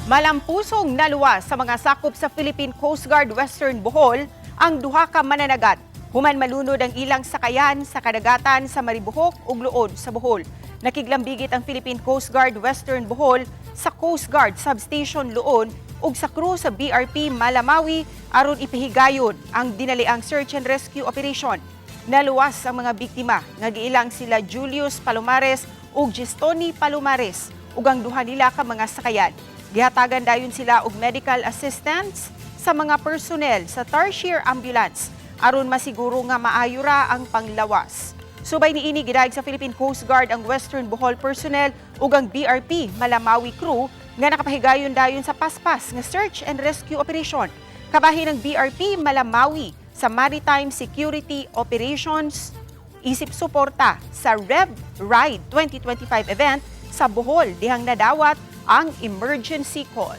Malampusong naluwas sa mga sakop sa Philippine Coast Guard Western Bohol ang duha ka mananagat human malunod ang ilang sakayan sa kadagatan sa Maribojoc ug Luod sa Bohol. Nakiglambigit ang Philippine Coast Guard Western Bohol sa Coast Guard Substation Loon ug sa crew sa BRP Malamawi aron ipahigayon ang dinaliang search and rescue operation. Naluwas ang mga biktima nga giilang sila Julius Palomares ug Gestoni Palomares ug ang duha nila ka mga sakayan. Gihatagan dayon sila og medical assistance sa mga personnel sa Tarsier Ambulance aron masiguro nga maayo ra ang panglawas. Subay niini, gidayeg sa Philippine Coast Guard ang Western Bohol personnel ug ang BRP Malamawi crew nga nakapahigayon dayon sa paspas nga search and rescue operation. Kabahin ng BRP Malamawi sa Maritime Security Operations isip suporta sa Rev Ride 2025 event sa Bohol dihang nadawat ang emergency call.